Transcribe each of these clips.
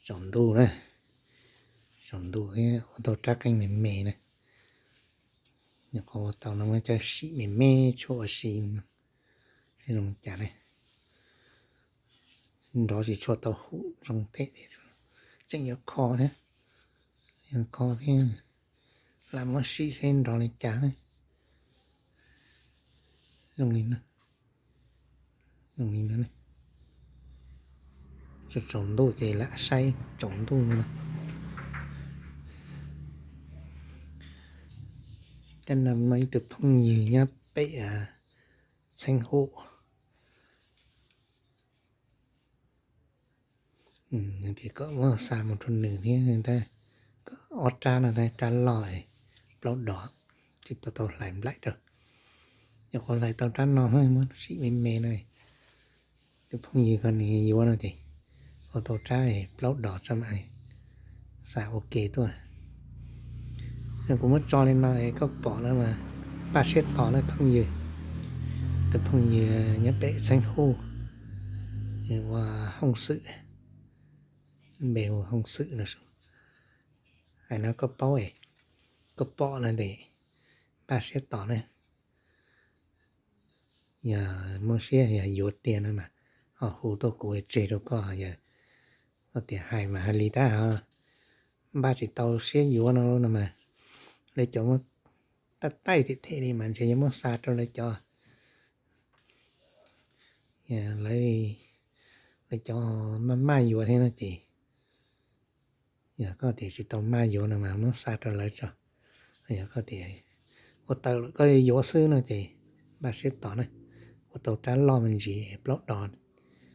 Tsaus ntuj na, tsaus ntuj thiab ua tau rab qeej me me na. Nyuam qhuav ua tau no muab coj sim me me tshuaj ua si seb zoo li cas ne. Nrov tsis tshua tau hum zoo thiab, tseem yuav kho thiab, yuav kho thiab. Lam muab sim seb nrov li cas. Zoo li no, zoo li no. Tsaus ntuj ces lam saib tsaus ntuj no. Cov no muaj ib tug phooj ywg nyob pem Txheeb Huj, tias kom muab xa mus rau nws thiab, ob rab no tab rab loj plaub dos, tsis tau tau hlais nplaim rau. Nyuam qhuav hlais tau rab no, muab sim me me no. Tus phooj ywg ko nws yuav no ces ua tau rab plaub dos tso mam xa ua ke tuaj. Yog kuv muab tso li no es koj pom lawm mas npaj siab tos na phooj ywg. Tus phooj ywg nyob pem Txheeb Huj, ua Hooj Xwm, npe hu Hooj Xwm no. Hais no koj paub, koj pom lawm ces npaj siab tos na. Yog muaj siab yog yuav tiag no mas ho hu tuaj kuv tseg rau koj. Yog koj tias hais mas hais li tab, npaj tsis tau siab yuav no no mas lawv cov muab taij taij them them li mas ntshe yuav muab xa rau lawv cov, lawv cov maj maj yuav thiab no ces, yog koj tias tsis tau maj yuav no mas muab xa rau lawv tso. Yog koj tias ua tau lawm koj yuav xwb no ces npaj siab tos na, ua tau rab loj me ntsis plaub dos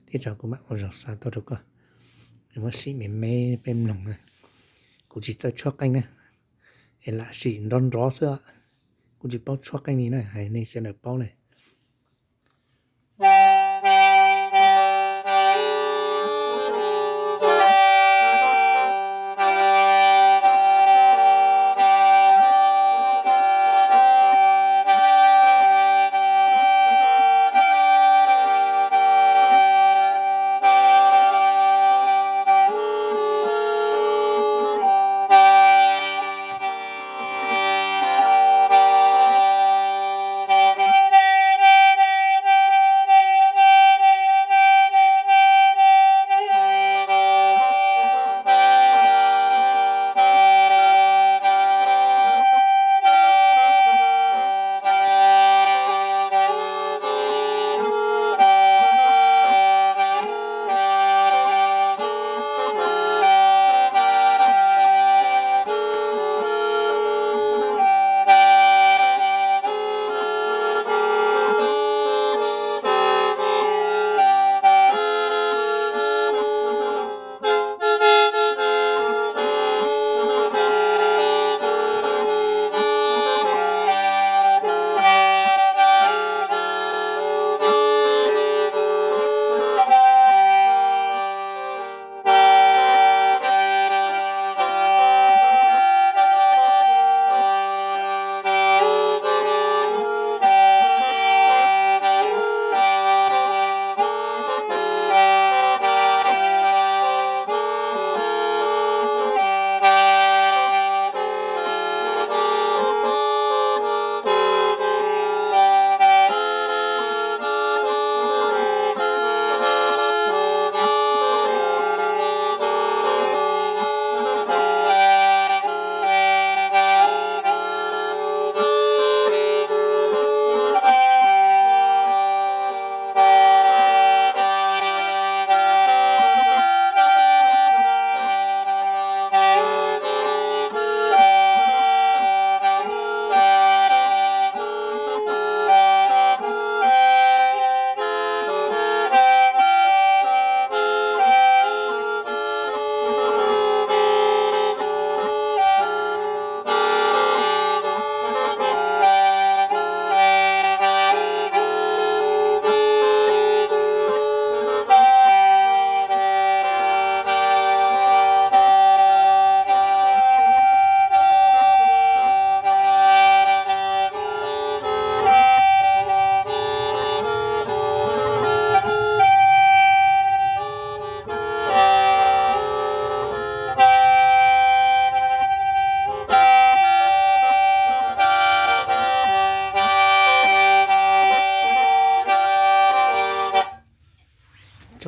thiab tso kuv mam ua zaug xa tuaj rau koj. Muab sim me me peb mloog na. Kuv tsis txawj tshuab qeej na, es lam sim nrov nrov xwb, kuv tsis paub tshuab qeej li na, hais nej sawv daws paub na.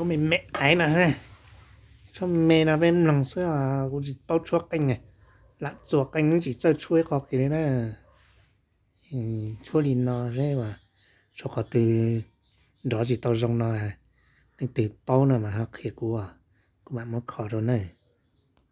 Me me aiv no, tshuab me no peb mloog xwb, kuv tsis paub tshuab qeej, lam txuas qeej tsis txawj tshuab ib qho kiag li na. Tshuab li no seb, tshuab qhov twg nrov tsis tau zoo no, leej twg paub no mas ho qhia kuv, kuv mam muab kho rau na.